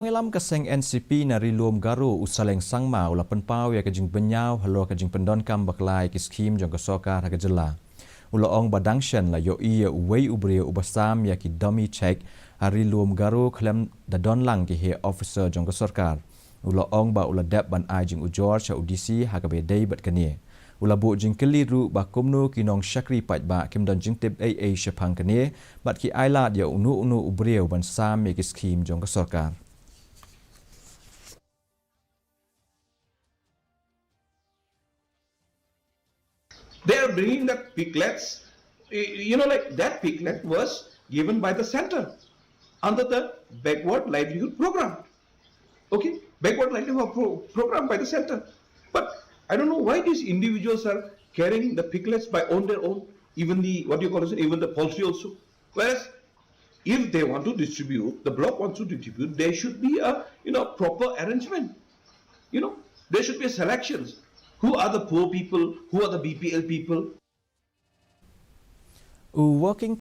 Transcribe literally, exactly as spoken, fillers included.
Nongïalam ka seng N C P na Ri Lum Garo u Saleng Sangma u la pynpaw ïa ka jingbynñiaw halor ka jingpyndonkam bakla ïa ki skhim jong ka sorkar ha ka jylla. U la ong ba dang shen la ïohi ïa uwei u briew uba sam ïa ki dummy cheque ha Ri Lum Garo khlem da don lang ki heh officer jong ka sorkar. U la ong ba u la dep ban ai jingujor sha u D C ha kaba ïadei bad kane. U la buh jingkylli ruh ba kumno ki nongshakri paidbah kim don jingtip ei ei shaphang kane bad ki ailad ïa uno uno u briew ban sam ïa ki skhim jong ka sorkar. They are bringing that piglets, y- you know, like that piglet was given by the center under the backward livelihood program. Okay, backward livelihood pro- program by the center. But I don't know why these individuals are carrying the piglets by on their own, even the, what do you call it, even the poultry also. Whereas if they want to distribute, the block wants to distribute, there should be a, you know, proper arrangement. You know, there should be a selections. Who are the poor people? Who are the B P L people? U Working